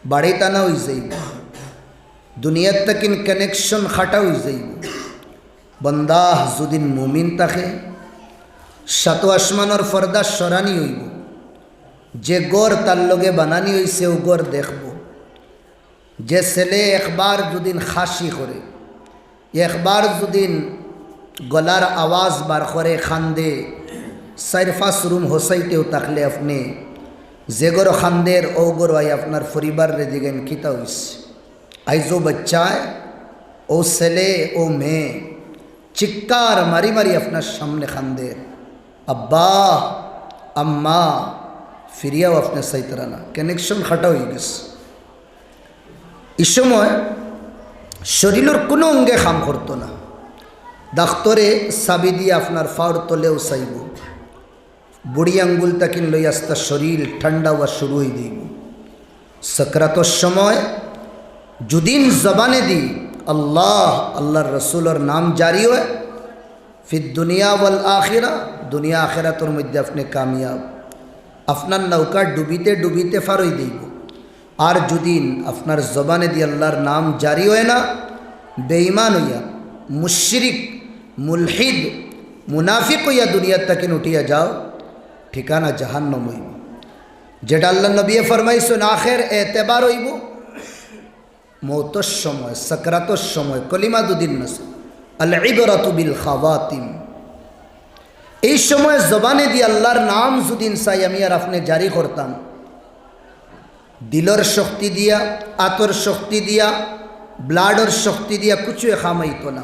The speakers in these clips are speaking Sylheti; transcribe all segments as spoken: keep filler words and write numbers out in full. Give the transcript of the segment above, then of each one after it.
বাড়িত আনা অইযাইবো, দুনিয়ার তাকিন connection কাটা অইযাইবো। বান্দা যুদিন মুমিন থাকে, সাত আসমানর পর্দা সরানি অইবো। যে ঘর তার লগে বানানি অইছে, অউ ঘর দেখবো। যে ছেলে একবার যুদিন খাশি করে, একবার যুদিন গলার আওয়াজ বার করে, কান্দে, চাইর পাঁচ রুম হসাইতেও থাকলে আপনে যে ঘরো কান্দের, অউ ঘরো আই আপনার পরিবাররে জিগাইন কিতা অইছে। আইজ অউ বাচ্চায়, অউ ছেলে, অউ মেয়ে চিৎকার মারি মারি আপনার সামনে কান্দের, "আব্বা, আম্মা।" ফিরিয়াও আপনে চাইতরা না, connection কাটা অইগেছে। ই সময় শরীলর কুনু অঙ্গে কাম করতো না। ডাক্তরে চাবি দিয়া আপনার পাওর তলেও চাইবো। বুড়ি আঙ্গুল তাকিন লই আস্তা শরীল ঠান্ডা অওয়া শুরু অইযাইবো। সাকরাতর সময় যুদিন জবানেদি আল্লাহ, আল্লাহর রসুলর নাম জারি অয়, ফিদ দুনিয়া ওয়াল আখিরা, দুনিয়া আখিরাতর মধ্যে আপনে কামিয়াব। আপনার নৌকা ডুবিতে ডুবিতে পার অইযাইবো। আর যুদিন আপনার জবানেদি আল্লাহর নাম জারি অয় না, বেঈমান অইয়া, মুশরিক, মুলহিদ, মুনাফিক অইয়া দুনিয়ার তাকিন উঠিয়া যাও, ঠিকানা জাহান্নাম অইবো। যেটা আল্লাহর নবীয়ে ফরমাইছইন, আখের এতেবার অইবো মউতর সময়, সাকরাতর সময়, কলিমা যুদিন না চায়। আল ইবরাতু বিল খাওয়াতিম। এই সময় জবানেদি আল্লাহর নাম যুদিন চাই আমি আর আপনে জারি করতাম, দিলর শক্তি দিয়া, আতর শক্তি দিয়া, ব্লাডর শক্তি দিয়া কুছুয়ে কাম অইতো না।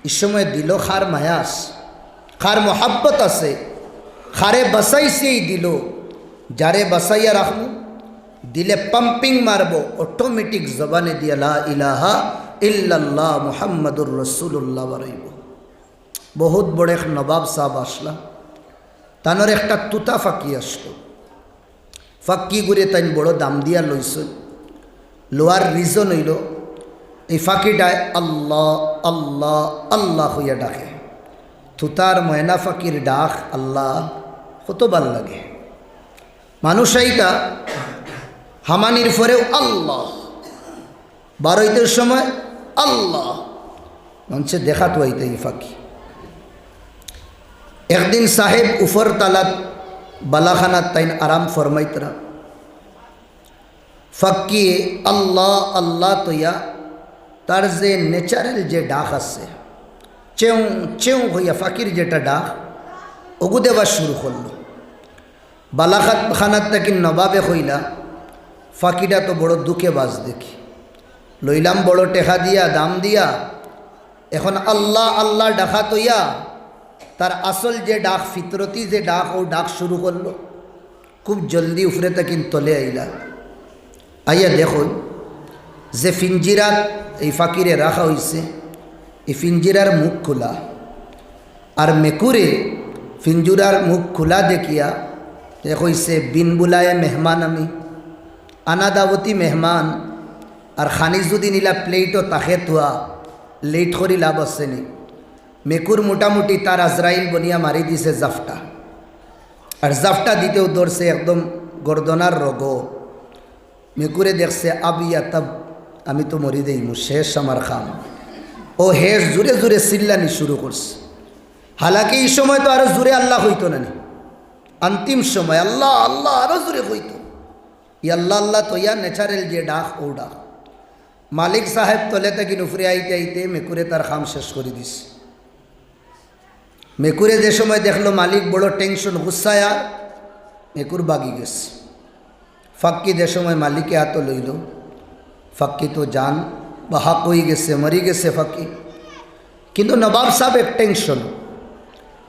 ই সময় দিলো কার মায়া আছে, কার মহাব্বত আছে, কারে বাচাইছে ই দিলো, যারে বাচাইয়া রাখমু, দিলে pumping মারবো, automatic জবানেদি লা ইলাহা ইল্লাল্লাহ মুহাম্মাদুর রাসূলুল্লাহ বারইবো। বহুত বড় এক নবাব সাব আছলা, তানর একটা তুতা ফাকি আছলো। ফাকিগুরে তাইন বড় দাম দিয়া লইছইন। লওয়ার reason অইলো, এই ফাকিটায় আল্লাহ, আল্লাহ, আল্লাহ কইয়া ডাকে। তুতার ময়না ফাকির ডাক আল্লাহ কত ভালা লাগে। মানুষ আইতা হামানির পরেও আল্লাহ, বারইতর সময় আল্লাহ, মানষে দেখাত আইতা ই ফাকি। একদিন সাহেব উপর তালাত বালাখানাত তাইন আরাম ফরমাইতরা। ফাকিয়ে আল্লাহ আল্লাহ তইয়া তার যে natural যে ডাক আছে, চেউ চেউ কইয়া ফাকির যেটা ডাক, অগু দেওয়া শুরু করলো। বালাখানাত থাকি নবাবে কইলা, "ফাকিটা তো বড় দুখে বাজ দেখি, লইলাম বড় টেকা দিয়া, দাম দিয়া, এখন আল্লাহ আল্লাহ ডাকাত অইয়া তার আসল যে ডাক, ফিতরতি যে ডাক, অউ ডাক শুরু করলো।" খুব জলদি উপরে থাকি তলে আইলা। আইয়া দেখইন যে ফিঞ্জিরাত এই ফাকিরে রাখা অইছে, এই ফিঞ্জিরার মুখ খুলা। আর মেকুরে ফিঞ্জিরার মুখ খুলা দেখিয়া এ কইছে, "বিন বুলায়ে মেহমান আমি, আনা দাওতি মেহমান, আর খানি যুদি নিলা প্লেটও তাকে থুয়া, late করি লাভ আছে নি?" মেকুর মোটামুটি তার আজরাইল বনিয়া মারি দিছে জাফটা। আর জাফটা দিতেউ ধরছে একদম গর্দনার রগো। মেকুরে দেখছে, "আব ইয়া তাব, আমি তো মরি দেইমু, শেষ আমার কাম।" অউ হে জুরে জুরে চিল্লানি শুরু করছে। হালাকি ই সময় তো আরো জুরে আল্লাহ কইতো না নি, আন্তিম সময় আল্লাহ আল্লাহ আরো জুরে কইতো। ই আল্লাহ আল্লাহ তো ইয়া natural যে ডাক, অউ ডাক। মালিক সাহেব তলে থাকি উপরে আইতে আইতে মেকুরে তার কাম শেষ করি দিছে। মেকুরে যে সময় দেখলো মালিক বড় tension, গুছায়া মেকুর বাগি গেছে। ফাকি যে সময় মালিকে আতো লইলো, ফাকি তো জান বাহাক অই গেছে, মরি গেছে ফাকি। কিন্তু নবাব সাব এক tension,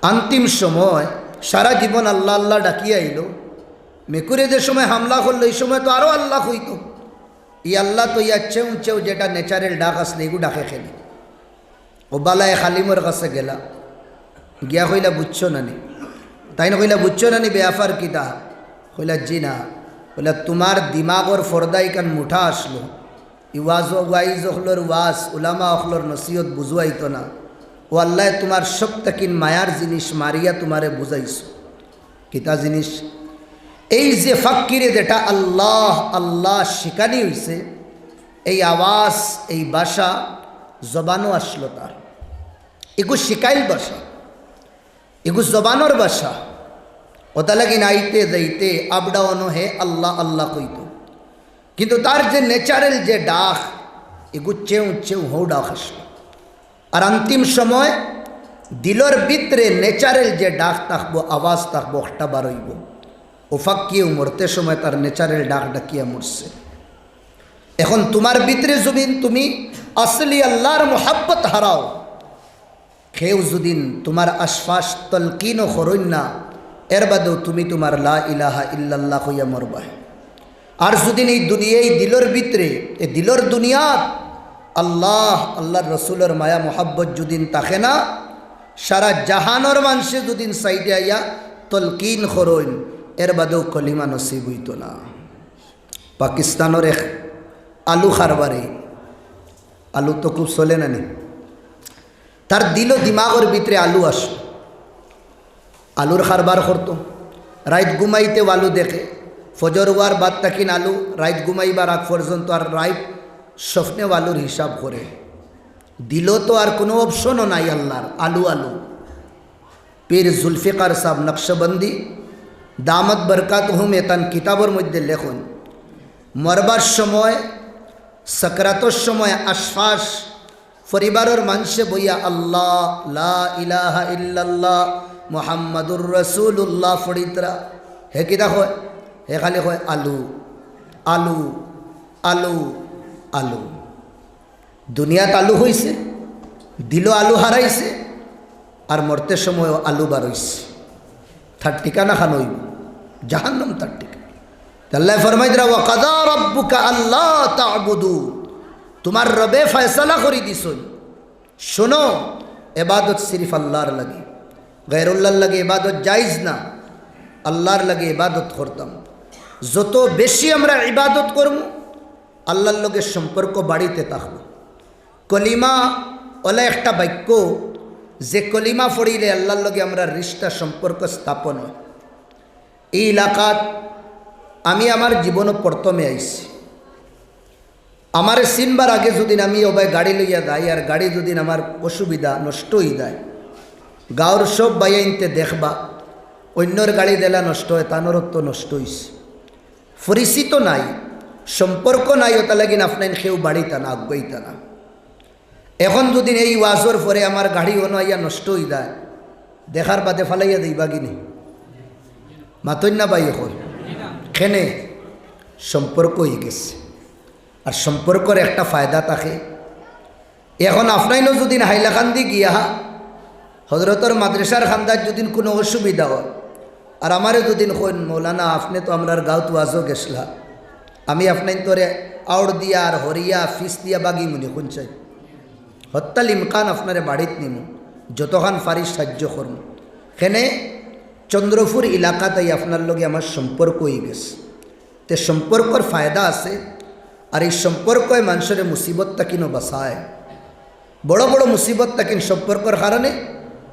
আন্তিম সময় সারা জীবন আল্লাহ আল্লাহ ডাকিয়া আইলো। মেকুরে যে সময় হামলা করলো, ই সময় তো আরো আল্লাহ কইতো। ই আল্লাহ তো ইয়া চেউ চেউ যেটা natural ডাক আছলো, ইগু ডাকে কেনে। অউ বালা এক আলিমর কাছে গেলা, গিয়া কইলা, "বুঝছো না নি?" তাইন কইলা, "বুঝছো না নি, বেয়াপার কিতা?" কইলা, "জি না।" কইলা, "তুমার দিমাগর পর্দা ইখান মুঠা আছলো, ই ওয়াজ, ওয়াইজ অকলর ওয়াজ, উলামা অকলর নসিহত বুঝাইতো না। অউ আল্লায় তুমার সব থাকি মায়ার জিনিস মারিয়া তুমারে বুঝাইছো।" কিতা জিনিস? এই যে ফাক্কিরে যেটা আল্লাহ আল্লাহ শিখানি অইছে, এই আওয়াজ, এই ভাষা জবানো আসলো তার। এগু শিখাইল ভাষা, এগু জবানর ভাষা। ওটা লাগি নাইতে যাইতে আপ ডাউনও হে আল্লাহ আল্লাহ কইতো। কিন্তু তার যে ন্যাচারাল যে ডাক, এগু চেউ চেউ হউ ডাক আসলো। আর অন্তিম সময় দিলর ভিতরে ন্যাচারাল যে ডাক থাকবো, আওয়াজ থাকবো, ওটা বারইবো। ও ফাক্কিও মরতে সময় তার ন্যাচারাল ডাক ডাকিয়া মরছে। এখন তুমার ভিতরে যুদিন তুমি আসলি আল্লাহর মোহাব্বত হারাও, কেউ যুদিন তুমার আশফাশ তলকিনও করইন না, এর বাদেও তুমি তুমার লা ইলাহা ইল্লাল্লাহ কইয়া মরবায়। আর যুদিন এই দুনিয়ায় দিলর ভিতরে, এ দিলর দুনিয়াত আল্লাহ, আল্লাহর রসুলর মায়া মোহাব্বত যুদিন থাকে না, সারা জাহানর মানষে যুদিন সাইডে আইয়া তলকিন করইন, এর বাদেও কলিমা নসিব অইতো না। পাকিস্তানর এক আলু কারবারি, আলু তো খুব চলে না নি, তার দিল দিমাগর ভিতরে আলু আসলো। আলুর কারবার করতো। রাইত ঘুমাইতেও আলু দেখে। ফজর অওয়ার বাদ থাকিন আলু, রাইত ঘুমাইবার আগ পর্যন্ত, আর রাইত স্বপ্নেও আলুর হিসাব করে। দিলো তো আর কুনু অপশনও নাই আল্লাহর, আলু আলু। পীর জুলফিকার সাব নকশবন্দি দামাত বরকাতহুম এ তান কিতাবর মধ্যে লেখইন, মরবার সময়, সাকরাতর সময় আশফাশ পরিবারর মানষে বইয়া আল্লাহ, লা ইলাহা ইল্লাল্লাহ, মুহাম্মাদুর রাসূলুল্লাহ পড়িতরা। হে কিতা কয়? হে খালি কয় আলু, আলু, আলু, আলু। দুনিয়াত আলু অইছে, দিলো আলু হারাইছে, আর মরতে সময়ও আলু বারইছে। তার ঠিকানা খান অইবো জাহান্নাম, তার ঠিকানা। আল্লায় ফরমাইতরা, "ওয়া কাযা রাব্বুকা আল্লা তা'বুদু।" তুমার রবে ফয়সালা করি দিছইন, শুনো, এবাদত সিরিফ আল্লাহর লাগি, গায়রুল্লাহর লাগি এবাদত জায়েজ না, আল্লাহর লাগি এবাদত করতাম। যত বেশি আমরা ইবাদত করমু, আল্লাহর লগে সম্পর্ক বাড়িতে থাকবো। কলিমা অলা একটা বাক্য, যে কলিমা পড়িলে আল্লাহর লগে আমরার রিশতা সম্পর্ক স্থাপন অয়। এই এলাকাত আমি আমার জীবনো প্রথমে আইছি। আমারে চিনবার আগে যুদিন আমি অবায় গাড়ি লইয়া যাই, আর গাড়ি যুদিন আমার অসুবিধা নষ্ট অই যায়, গাঁওর সব ভাইয়াইন্তে দেখবা, অইন্যর গাড়ি যেলা নষ্ট অয়, তানরও তো নষ্ট অইছে। পরিচিত নাই, সম্পর্ক নাই, ওটা লাগিন আপনাইন কেউ বাড়িতা না, আগুয়াইতা না। এখন যুদিন এই ওয়াজর পরে আমার গাড়ি অনো আইয়া নষ্ট অই যায়, দেখার বাদে ফালাইয়া দিবা গিনি? মাতইন না ভাই, এখন কেনে সম্পর্ক অই গেছে। আর সম্পর্কর একটা ফায়দা থাকে। এখন আপনাইনও যুদিন হাইলাকান্দি গিয়া হজরতর মাদ্রাসার কান্দাত যুদিন কুনু অসুবিধা অয়, আর আমারে যুদিন কইন, "মৌলানা, আপনে তো আমরার গাঁওত ওয়াজো গেছলা, আমি আপনাইন্তরে আউড় দিয়া আর হরিয়া ফিস দিয়া বাগিমুনি, কুন চাই? হত্তাল ইমকান আপনারে বাড়িত নিমু, যতখান পারি সাইয্য করমু।" কেনে চন্দ্রপুর এলাকাত আই আপনার লগে আমার সম্পর্ক অই গেছে। তে সম্পর্কর ফায়দা আছে, আর এই সম্পর্কয় মানষরে মুসিবত থাকিনও বাঁচায়। বড় বড় মুসিবত থাকিন সম্পর্কর কারণে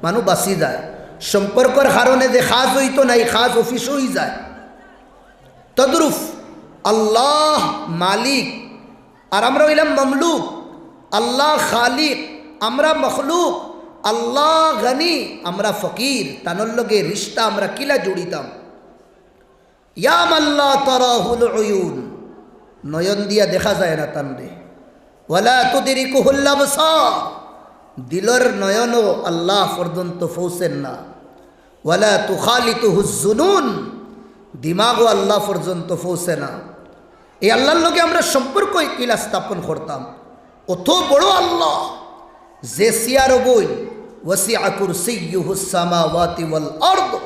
মানুষ বাঁচি যায়। সম্পর্কর কারণে যে কাজ অইতো নায়, কাজ অফিসও অই যায়। তদ্রূপ আল্লাহ মালিক, আর আমরা অইলাম মামলুক। আল্লাহ খালিক, আমরা মখলুক। আল্লাহ গনি, আমরা ফকির। তানর লগে রিশতা আমরা কিলা জুড়িতাম? ইয়া মান লা তারাহুল উয়ুন, নয়ন দিয়া দেখা যায় না তানরে। ওয়ালা তুদরিকুহুল আবসার, দিলর নয়নও আল্লাহ পর্যন্ত পৌঁছের না। ওয়ালা তুখালিতুহুজ জুনুন, দিমাগও আল্লাহ পর্যন্ত পৌঁছে না। এই আল্লাহর লগে আমরা সম্পর্ক কিলা স্থাপন করতাম? অত বড় আল্লাহ, যে চেয়ারও বইন, ওয়াসিআ কুরসিয়্যুহুস সামাওয়াতি ওয়াল আরদ,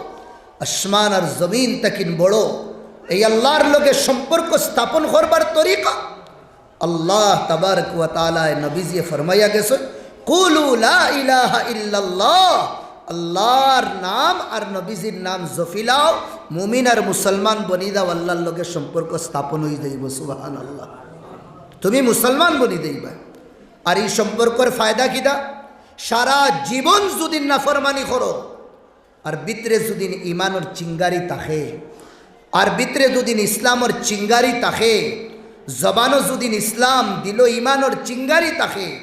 আসমান আর জমিন থাকিন বড়। এই আল্লাহর লগে সম্পর্ক স্থাপন করবার তরিকা আল্লাহ তাবারক ওয়া তাআলায় নবীজিয়ে ফরমাইয়া গেছইন, "কুলু লা ইলাহা ইল্লাল্লাহ।" আল্লাহর নাম আর নবীজির নাম জপিলাও, মুমিন আর মুসলমান বনি যাও, আল্লাহর লগে সম্পর্ক স্থাপন অই যাইবো। সুবহানাল্লাহ। তুমি মুসলমান বনি যাইবা। আর এই সম্পর্কর ফায়দা কিতা? সারা জীবন যুদি নাফরমানি করো, আর ভিতরে যুদি ইমানর চিঙ্গারি থাকে, আর ভিতরে যুদিন ইসলামর চিঙ্গারি থাকে, জবানো যুদিন ইসলাম, দিলো ইমানর চিঙ্গারি থাকে,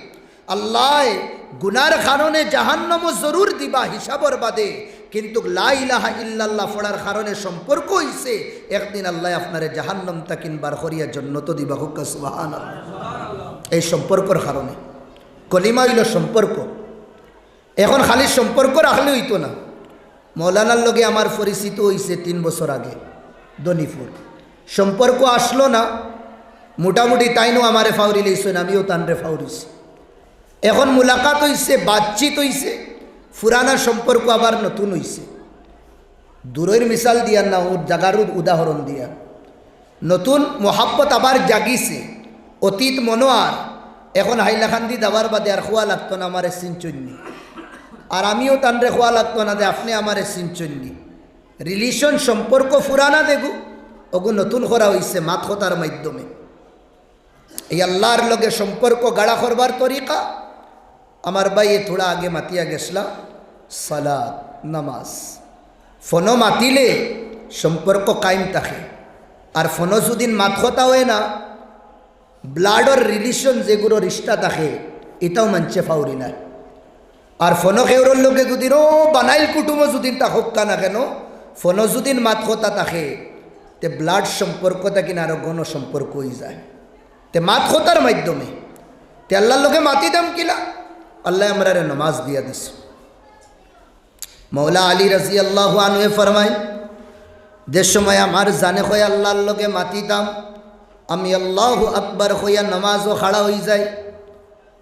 আল্লায় গুনার কারণে জাহান্নামো জরুর দিবা হিসাবর বাদে, কিন্তুক লা ইলাহা ইল্লাল্লাহ পড়ার কারণে সম্পর্ক অইছে, একদিন আল্লায় আপনারে জাহান্নাম তাকিন বার করিয়া জন্নতো দিবা। কউক্কা সুবহানাল্লাহ। এই সম্পর্কর কারণে, কলিমা অইলো সম্পর্ক। এখন খালি সম্পর্ক রাখলে অইতো না। মৌলানার লগে আমার পরিচিত অইছে তিন বছর আগে, ধনীপুর। সম্পর্ক আসলো না, মোটামুটি তাইনও আমারে ফাউরি লইছইন, আমিও তানরে ফাউরিছি। এখন মুলাকাত অইছে, বাতচিত অইছে, পুরানা সম্পর্ক আবার নতুন অইছে। দূরর মিসাল দিয়া না, অউ জাগার উদাহরণ দিয়া। নতুন মহাব্বত আবার জাগিছে, অতীত মনো আর। এখন হাইলাকান্দি যাওয়ার বাদে আর কওয়া লাগতো না আমারে চিনছইন নি, আর আমিও তানরে কওয়া লাগতো না যে আপনে আমারে চিনছইন নি। রিলেশন, সম্পর্ক পুরানা যেগু, অগু নতুন করা অইছে মাত-কথার মাধ্যমে। এই আল্লার লগে সম্পর্ক গাড়া করবার তরিকা, আমার ভাইয়ে থুড়া আগে মাতিয়া গেছলা, সালাত, নামাজ। ফোনো মাতিলে সম্পর্ক কায়েম থাকে, আর ফোনো যুদিন মাত-কথা অয় না, ব্লাডর রিলেশন যেগুলো রিশতা থাকে, ইটাও মানষে ফাউরি নায়। আর ফোনো কেউরর লগে যুদিন অউ বানাইল কুটুমও যুদিন থাকউক্কা না কেনো, ফোনো যুদিন মাত-কথা থাকে, তে ব্লাড সম্পর্ক থাকি না আরো ঘন সম্পর্ক অইযায়। তে মাত-কথার মাধ্যমে। তে আল্লার লগে মাতিতাম কিলা? আল্লায় আমরারে নমাজ দিয়া দিছে। মৌলা আলী রাদিয়াল্লাহু আনহুয়ে ফরমাইন, যে সময় আমার জানে কয় আল্লার লগে মাতিতাম, আমি আল্লাহু আকবার কইয়া নমাজো খাড়া অইযাই।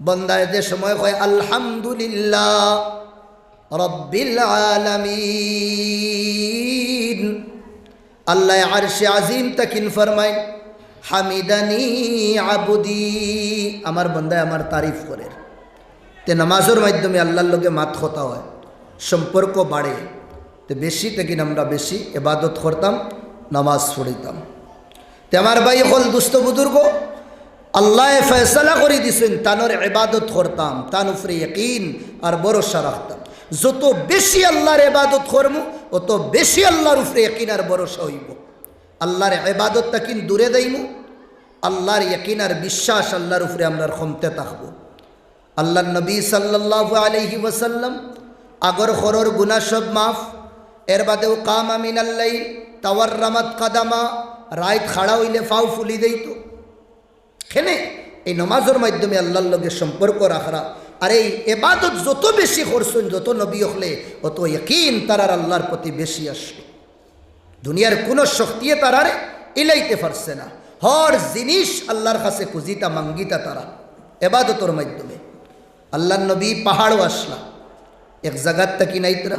বন্দায় যে সময় কয়, "আলহামদুলিল্লাহ রাব্বিল আলামিন", আল্লায় আরশে আজিম তাকিন ফরমাইন, "হামিদানি আবদি", আমার বন্দায় আমার তারিফ করের। তে নামাজর মাধ্যমে আল্লার লগে মাত-কথা অয়, সম্পর্ক বাড়ে। তে বেশি তাকিন আমরা বেশি ইবাদত করতাম, নামাজ পড়িতাম। তে আমার ভাই অকল, দুস্ত বুজুর্গ, আল্লায় ফয়সালা করি দিছইন, তানর ইবাদত করতাম, তান উপরে ইয়াকিন আর ভরসা রাখতাম। যত বেশি আল্লার ইবাদত করমু, অত বেশি আল্লার উপরে ইয়াকিন আর ভরসা অইবো। আল্লার ইবাদত তাকিন দূরে যাইমু, আল্লার ইয়াকিন আর বিশ্বাস আল্লার উপরে আমরার কমতে থাকবো। আল্লার নবী সাল্লাল্লাহু আলাইহি ওয়াসাল্লাম আগর করর গুনা সব মাফ, এর বাদেও কামা মিনাল লাইল তাওয়াররামাত কাদামা, রাইত খাড়া অইলে ফাও ফুলি যাইতো। কেনে? এই নমাজর মাধ্যমে আল্লার লগে সম্পর্ক রাখরা। আর এই ইবাদত যত বেশি করছইন যত নবী অকলে, অত ইয়াকিন তারার আল্লার প্রতি বেশি আসলো। দুনিয়ার কুনু শক্তিয়ে তারারে ইলাইতে পারছে না। হর জিনিস আল্লার কাছে খুজিতা মাঙ্গিতা তারা ইবাদতর মাধ্যমে। আল্লার নবী পাহাড়ো আসলা, এক জাগাত তাকিন আইতরা,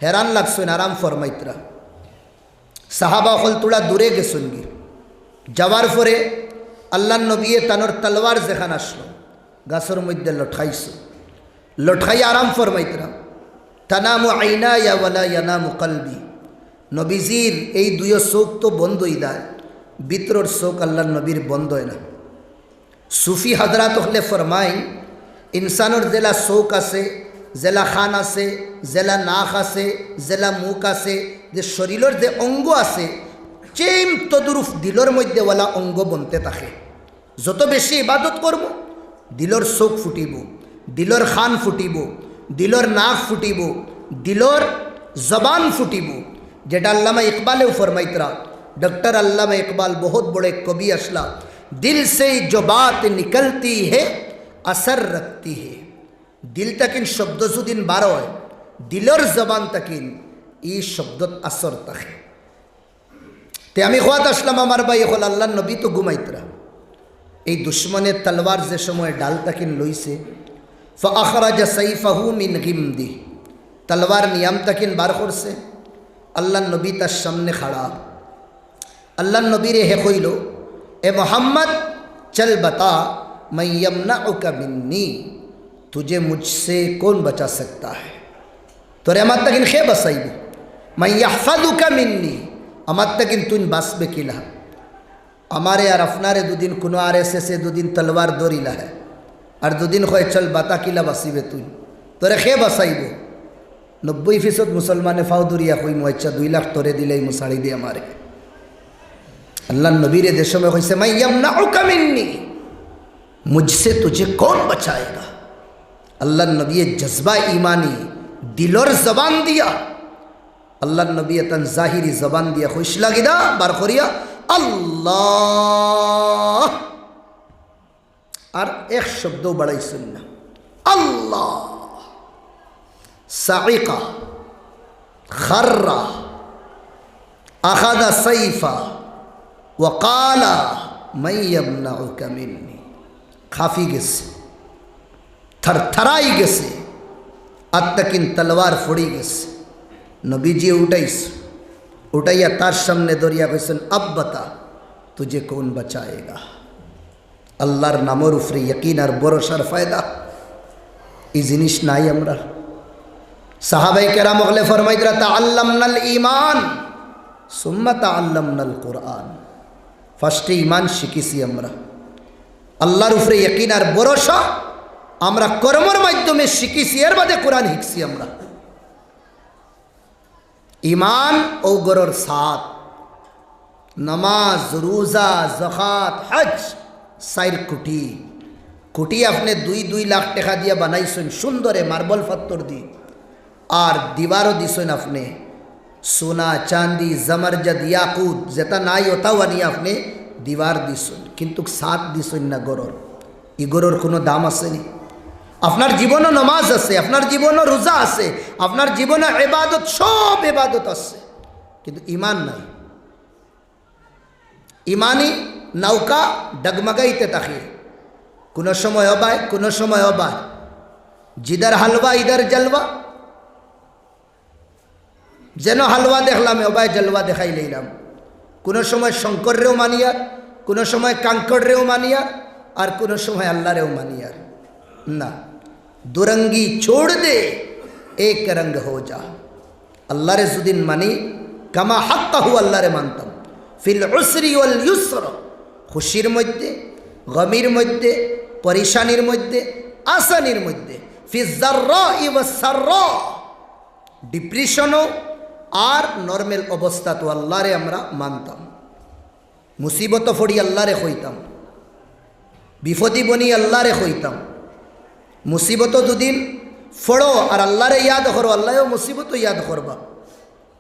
হেরান লাগছইন, আরাম ফরমাইতরা। সাহাবা অকল থুড়া দূরে গেছইনগি। যাওয়ার পরে আল্লার নবীয়ে তানর তলোয়ার যেখান আসলো, গাছর মধ্যে লটকাইছে, লটকাই আরাম ফরমাইতরা। তানামু আইনায়া ওয়ালা ইয়ানামু কলবি। নবীজির এই দুইও চোখ তো বন্ধ অইযায়, ভিতরর চোখ আল্লার নবীর বন্ধ অয় না। সুফি হজরত অকলে ফরমাইন, ইনসানর যেলা চোখ আছে, যেলা কান আছে, যেলা নাক আছে, যেলা মুখ আছে, যে শরীরর যে অঙ্গ আছে, same তদ্রূপ দিলর মধ্যে ওলা অঙ্গ বনতে থাকে। যত বেশি ইবাদত করমু, দিলর চোখ ফুটিবো, দিলর কান ফুটিবো, দিলর নাক ফুটিবো, দিলর জবান ফুটিবো। যেটা আল্লামা ইকবালেও ফরমাইতরা, ডক্টর আল্লামা ইকবাল বহুত বড় এক কবি আসলা, "দিল সে জো বাত নিকলতি হে, আসর রখতি হে।" দিল তাকিন শব্দ যুদিন বার অয়, দিলর জবান তাকিন ই শব্দত আসর থাকে। তে আমি কওয়াত আসলাম, আমার ভাই অকল, আল্লার নবী তো ঘুমাইতরা, এই দুশমনে তলোয়ার যে সময় ঢাল তাকিন লইছে, ফাআখরাজা সাইফাহু মিন গিমদি, তলোয়ার নিয়াম তাকিন বার করছে, আল্লার নবী তার সামনে খাড়া। আল্লার নবীরে হে কইল, "এ মোহাম্মদ, চল বতা, মান ইয়ামনাউকা মিন্নি, তুঝে মুঝসে কৌন বাচা সকতা হ্যায়?" তোরে আমার তাকিন কে বাঁচাইবো? মান ইয়াহফাজুকা মিন্নি, আমার তাকিন তুইন বাঁচবে কিলা? আমারে আর আপনারে দুদিন কুনু আরএসএস এ দুদিন তলোয়ার ধরিলা হে, আর দুদিন কয়, "চল বাতা, কিলা বাঁচিবে তুইন? তোরে কে বাঁচাইবো?" নব্বই ফিসদ মুসলমানে ফাও ধরিয়া কইমু, "আচ্ছা, দুই লাখ তোরে দিলাইমু, ছাড়ি দে আমারে।" আল্লাহর নবীরে যে সময় কইছে, "মান ইয়ামনাউকা মিন্নি, মুঝসে তুঝে কৌন বাচায়েগা?" আল্লাহর নবীয়ে জজবা ইমানি দিলর জবান দিয়া, আল্লাহর নবীয়ে তান জাহিরি জবান দিয়া কইছলা কিতা বার করিয়া, "আল্লাহ।" আর এক শব্দও বাড়াইছইন না। আল্লাহ। সাইকা, খাররা, আখাযা সাইফা, ওয়া ক্বালা, "মান ইয়ামনাউকা মিন্নি।" কাঁপি গেছে, থরথরাই গেছে, আত্তাকিন তলোয়ার ফড়ি গেছে। নবীজিয়ে উঠাইছইন, উঠাইয়া তার সামনে ধরিয়া কইছইন, "আব বাতা, তুঝে কৌন বাচায়েগা?" আল্লাহর নামর উপরে ইয়াকিন আর ভরসার ফায়দা, ই জিনিস নাই আমরার। সাহাবায়ে কেরাম অকলে ফরমাইতরা, "তাআল্লামনাল ঈমান, সুম্মা তাআল্লামনাল কুরআন।" ফার্স্টে ঈমান শিখিছি আমরা, আল্লাহর উপরে ইয়াকিন আর ভরসা আমরা কর্মর মাধ্যমে শিখিছি, এর বাদে কোরআন শিখছি আমরা। ঈমান অউ ঘরর ছাদ। নামাজ, রোজা, যাকাত, হজ, চাইর খুঁটি। খুঁটি আপনে দুই দুই লাখ টেকা দিয়া বানাইছইন সুন্দরে মার্বল পাত্থর দি, আর দিওয়ারও দিছইন আপনে সোনা, চান্দি, জমরজদ, ইয়াকুত, যেটা নাই ওটাও আনিয়া আপনে দিওয়ার দিছইন, কিন্তুক ছাদ দিছইন না ঘরর। ই ঘরর কুনু দাম আছে নি? আপনার জীবনও নামাজ আছে, আপনার জীবনও রোজা আছে, আপনার জীবনও ইবাদত, সব ইবাদত আছে, কিন্তু ঈমান নাই। ইমানি নৌকা ডগমগাইতে থাকে, কুনু সময় ওবায়, কুনু সময় ওবায়, জিদার হালওয়া ইদার জলওয়া। যেন হালওয়া দেখলাম, ওবায় জলওয়া দেখাই লইলাম। কুনু সময় শঙ্কররেও মানিয়ার, কুনু সময় কাঙ্কররেও মানিয়ার, আর কুনু সময় আল্লাহরেও মানিয়ার। না, দুরঙ্গি ছোড় দে, এক রঙ্গ হো যা। আল্লাহরে যুদিন মানি, কামা হাক্কাহু, আল্লাহরে মানতাম। ফিল উসরি ওয়াল ইউসর, খুশির মধ্যে, গমির মধ্যে, পরেশানির মধ্যে, আসানির মধ্যে, ফিজ জাররাই ওয়াস সাররা, ডিপ্রেশনও আর নরমাল অবস্থাত আল্লাহরে আমরা মানতাম। মুসিবত ফড়ি আল্লাহরে কইতাম, বিপদি বনি আল্লাহরে কইতাম। মুসিবত দুদিন ফড়ো আর আল্লাহরে ইয়াদ করো, আল্লাহও মুসিবত ইয়াদ করবা।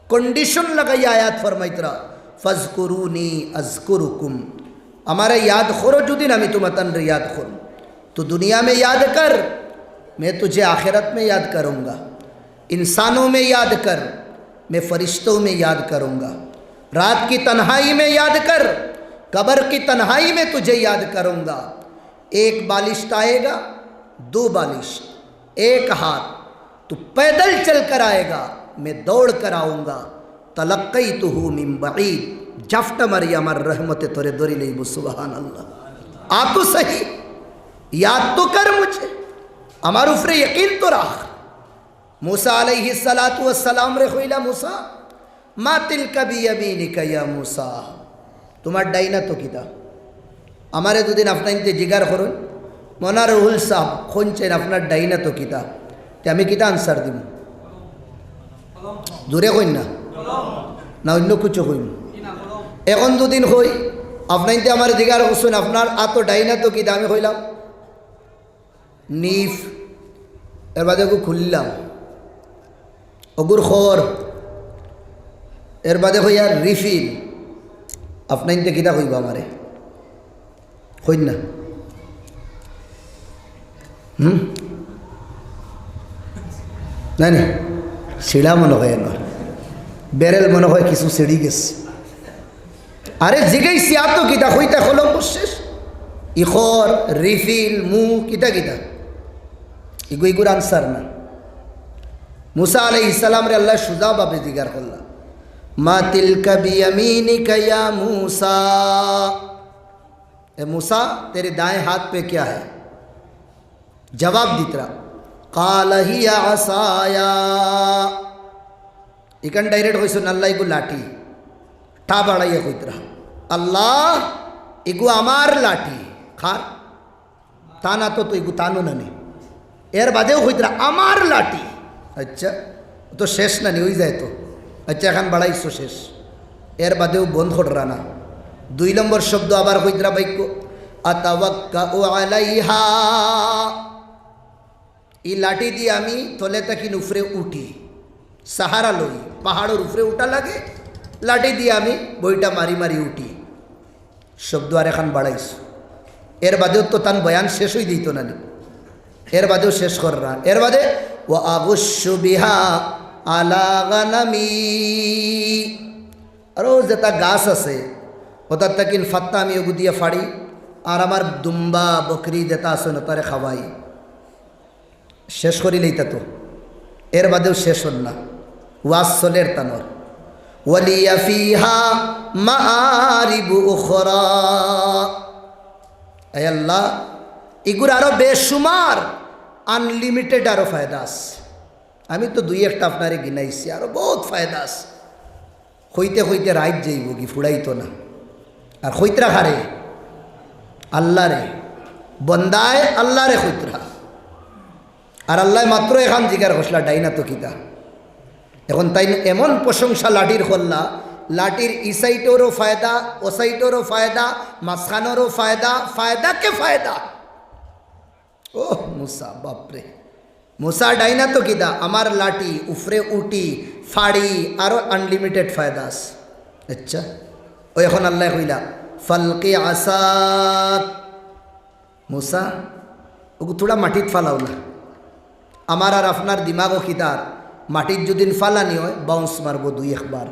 কন্ডিশন লাগাইয়া আয়াত ফরমাইতরা, "ফাজকুরুনি আজকুরুকুম।" আমারে ইয়াদ করো যুদিন, আমি তুমাতানরে ইয়াদ করমু। তো দুনিয়া মে ইয়াদ কর, মে তুঝে আখিরাত মে ইয়াদ করুঙ্গা। इंसानों में याद कर, मैं फरिश्तों में याद करूँगा। रात की तन्हाई में याद कर, कब्र की तन्हाई में तुझे याद करूँगा। एक बालिश आएगा, दो बालिश, एक हाथ, तू पैदल चल कर आएगा, मैं दौड़ कर आऊँगा। तलक्कैतुहु मिन बईद, জাপটা মারি আমার রহমতে তোরে ধরি লইব। সুবহানাল্লাহ। आ तो सही, याद तो कर मुझे, আমার উপরে ইয়াকিন তো রাখ। মুসা আলাইহিস সালাতু ওয়াস সালামরে কইলা, "মুসা, মা তিলকা বিয়ামিনিকা ইয়া মুসা, তুমার ডাইন আতো কিতা?" আমারে দুদিন আপনাইন্তে জিগার করইন, "মনা রুহুল সাব, কইন চাইন আপনার ডাইন আতো কিতা?" তে আমি কিতা আনসার দিমু? জোরে কইন না, না অইন্য কিছু কইন? এখন দুদিন কই, আপনাইন্তে আমারে জিগার করছইন, "আপনার আতো ডাইন আতো কিতা?" আমি কইলাম, নিফ, এর বাদে অগু খুললাম, অগুর খর, এর বাদে কইয়ার রিফিল। আপনাইন্তে কিতা কইবা আমারে? কইন না। হুম? না, না। ছিড়া মনে হয় আমার। ব্যারেল মনে হয় কিছু ছিড়ি গেছে। আরে জিগাইছি, আতো কিতা? কইতা কলম শেষ। ইখর, রিফিল, মু, কিতা কিতা? ইগু ইগুর আনসার না। মুসা আলাইহিস সালামরে আল্লায় সুজা ভাবে জিগার করলা, "মা তিলকা বিয়ামিনিকা ইয়া মুসা?" এ মুসা, তেরে দায়েঁ হাত পে কিয়া হ্যায়? জবাব দিতরা, "কালা হিয়া আসায়া।" ইখান ডাইরেক্ট কইছইন, "আল্লাহ, ইগু লাঠি।" ঠা বাড়াইয়া কইতরা, "আল্লাহ, ইগু আমার লাঠি।" কার? তান আতো তো, ইগু তানও নানি। এর বাদেও কইতরা, "আমার লাঠি।" আচ্ছা, তো শেষ নানি, অই যায় তো। আচ্ছা, এখান বাড়াইছো শেষ। এর বাদেও বন্ধ কররা না। দুই নম্বর শব্দ আবার কইতরা বাক্য, আতাওয়াক্কাউ আলাইহা। ই লাঠি দিয়া আমি তলে থাকিন উফরে উঠি, সাহারা লই, পাহাড়র উফরে উঠা লাগে, লাঠি দিয়া আমি বইটা মারি মারি উঠি। শব্দ আরেকখান বাড়াইছ, এর বাদেও তো তান বয়ান শেষ অই দিত না নি, এর বাদেও শেষ কররা, এর বাদে ওয়া আগুশু বিহা আলা গানামি। আরো যেটা গাছ আছে, ওটার তাকিন ফাত্তা আমি ওগু দিয়া ফাড়ি, আর আমার দুম্বা বকরি যেটা আছে না, তারে খাওয়াই। শেষ করিলেই তা তো, এর বাদেও শেষ অর না, ওয়াজ চলের তানর। ওয়ালিয়া ফিহা মাআরিবু উখরা। আয় আল্লাহ, ইগুর আরো বেশুমার, আনলিমিটেড আরো ফায়দা আছে। আমি তো দুই একটা আপনারে গিনাইছি, আরো বহুত ফায়দা আছে। কইতে কইতে রাইত যাইবো গি, ফুড়াইতো না। আর কইতরা কারে? আল্লাহরে। বন্দায় আল্লাহরে কইতরা। আর আল্লায় মাত্র এখান জিকার করছলা, ডাইনা তো কিতা? এখন তাইন এমন প্রশংসা লাঠির করলা, লাঠির ই সাইডরও ফায়দা, ও সাইডরও ফায়দা, মাঝখানরও ফায়দা, ফায়দা কে ফায়দা। ও মুসা, বাপরে। মুসা ডাইনা তো কিতা, আমার লাঠি, উফরে উঠি, ফাড়ি, আরো আনলিমিটেড ফায়দা আছে। আচ্ছা, ও এখন আল্লায় কইলা, "ফালকি আসাক।" মুসা, ওগু থুড়া মাটিত ফালাও না। আমার আর আপনার দিমাগও কিতার, মাটিত যুদিন ফালানি অয়, বাউন্স মারবো দুই একবার,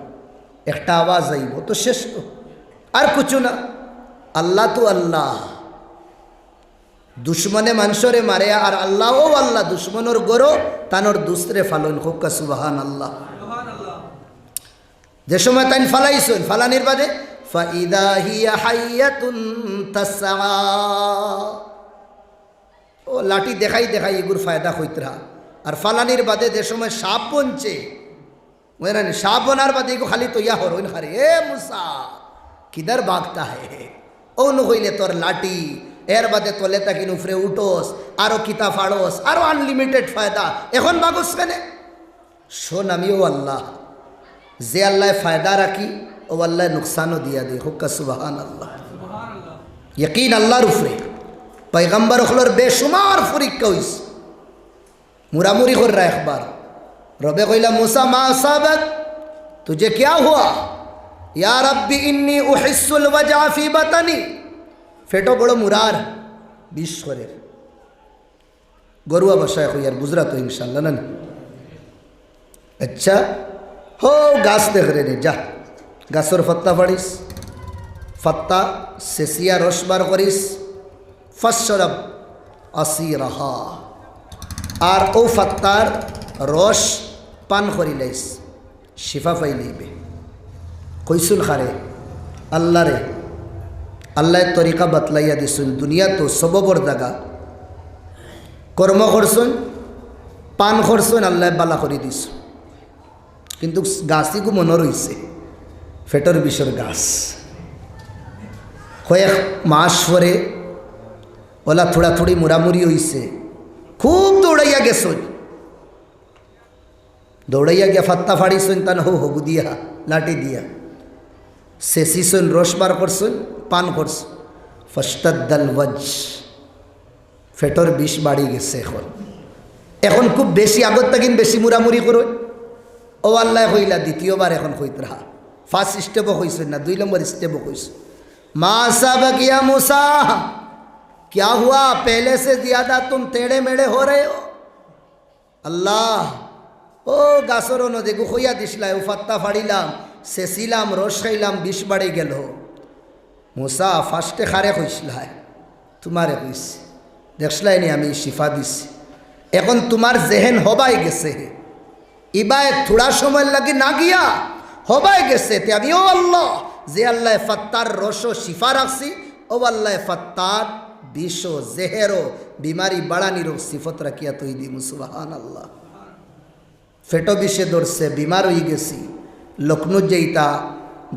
একটা আওয়াজ আইবো, তো শেষ তো, আর কিছু না। আল্লাহ তো আল্লাহ। দুশমনে মানষরে মারে, আর আল্লাহ ও আল্লাহ দুশমনর গরো তানর দুস্তরে ফালইন। কউক্কা সুবহানাল্লাহ। যে সময় তাইন ফালাইছইন, ফালানির বাদে, "ফাইদা হিয়া হাইয়াতুন তাসআ।" ও লাঠি দেখাই দেখাই ইগুর ফায়দা কইতরা। আর ফালানির বাদে যে সময় সাপ বনছে, বুঝলেন, সাপ বনার বাদে ইগু খালি তৈয়া হরইন খারে, "এ মুসা, কিধার ভাগতা হে?" ও নু কইলে তোর লাঠি, এর বাদে তলে থাকিন উফরে উঠোস, আরো কিতা ফাড়োস, আরো আনলিমিটেড ফায়দা। এখন ভাগস কেনে? শোন, আমিও আল্লাহ। যে আল্লায় ফায়দা রাখি, ও আল্লায় নুকসানও দিয়া দেয়। কউক্কা সুবহানাল্লাহ। ইয়াকিন আল্লাহর উফরে। পয়গম্বর অকলর বেশুমার পরীক্ষা অইছে। মুরামুরি কররা একবার। রবে কইলা, "মুসা, মা আসাবাক? তুঝে কিয়া হুয়া?" "ইয়া রাব্বি ইন্নী উহিসসুল ওয়াজআ ফি বাতানি।" পেটো বড় মুরার, বিষ করের। গরুয়া ভাষায় কইয়ার, বুঝরা তো ইনশাআল্লাহ, না নি? আচ্ছা, হো গাছ দেখরে নি, যা, গাছর ফাত্তা ফাড়িস, ফাত্তা সেচিয়া রস বার করিস, ফাশরাব আসিরাহা, আর ও ফাত্তার রস পান করিলাইস, শিফা পাইলাইবে। কইছুন কারে? আল্লাহরে। আল্লায় তরিকা বাতলাইয়া দিছুন, দুনিয়া তো সববর জাগা। কর্ম করছুন, পান করছুন, আল্লায় বালা করি দিছুন। কিন্তু গাছ ইগু মনো রইছে, পেটর বিষর গাছ। কয়েক মাস পরে ওলা থুড়াথুড়ি মুড়ামুড়ি অইছে, খুব দৌড়াইয়া গেছইন। দৌড়াইয়া গিয়া ফাত্তা ফাড়িছইন, তান হো হগু দিয়া, লাঠি দিয়া। সেচিছইন, রস বার করছইন, পান করছইন। ফাশতাদ্দাল ওয়াজ, পেটর বিষ বাড়ি গেছে এখন। এখন খুব বেশি, আগর থাকিন বেশি মুড়ামুড়ি করইন। ও আল্লায় কইলা দ্বিতীয়বার এখন কইতরা। ফার্স্ট স্টেপও কইছইন না, দুই নম্বর স্টেপও কইছইন। "মা আসাবাক ইয়া মুসা, কিয়া হুয়া? পেহলে সে জিয়াদা তুম টেড়ে মেড়ে হো রহে হো।" আল্লাহ, ও গাছর অনো যেগু কইয়া দিছলায়, ও ফাত্তা ফাড়িলাম, সেচিলাম, রস খাইলাম, বিষ বাড়ি গেল। মুসা, ফার্স্টে কারে কইছলায়? তুমারে কইছি। দেখছলায় নি আমি শিফা দিছি। এখন তুমার জেহেন হবায় গেছে। ইবায় থুড়া সময়র লাগি না গিয়া হবায় গেছে। তে আমি, ও আল্লাহ, যে আল্লায় ফাত্তার রসও শিফা রাখছি, ও আল্লায় ফাত্তার বিষও, জেহেরও, বিমারি বাড়ানিরও সিফত রাখিয়া থই দিমু। সুবহানাল্লাহ। পেটো বিষে ধরছে, বিমার অইগেছি, লখনৌত যাইতা,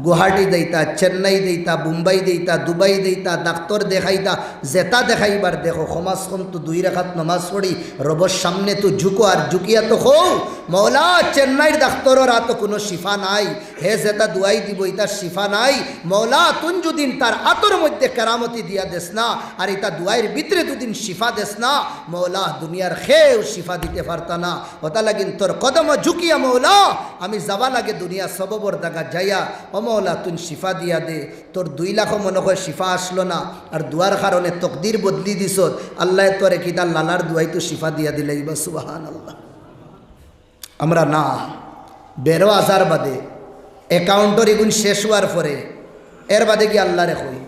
গুয়াহাটি যাইতা, চেন্নাই যাইতা, বোম্বাই যাইতা, দুবাই যাইতা, ডাক্তর দেখাইতা, যেতা দেখাইবার দেখো, কমাস কম তো দুই রাকাত নমাজ পড়ি, রবর সামনে তো ঝুঁকো, আর ঝুঁকিয়া তো কও, "মওলা, চেন্নাইর ডাক্তরর আতো কুনু শিফা নাই, হে যেতা দুয়াই দিবো, ইতার শিফা নাই। মওলা, তুইন যুদি তার আতর মধ্যে কেরামতি দিয়া দেস না, আর ইতা দুয়াইর ভিতরে যুদি শিফা দেস না, মওলা, দুনিয়ার কেউ শিফা দিতে পারতা না।" অতা লাগিন তোর কদমো ঝুঁকিয়া মওলা, আমি যাওয়া লাগে দুনিয়া সববর জাগা যাইয়া, ও মওলা, তুইন শিফা দিয়া দে। তোর দুই লাখো মনো কয় শিফা আসলো না, আর দুয়ার কারণে তকদির বদলি দিছস। আল্লায় তোরে কিতা লালার দুয়াইতো শিফা দিয়া দিলাইবা, সুবহানাল্লাহ। আমরা না, বেরো আসার বাদে, অ্যাকাউন্টর ইগুন শেষ অওয়ার পরে, এর বাদে গিয়া আল্লারে কই।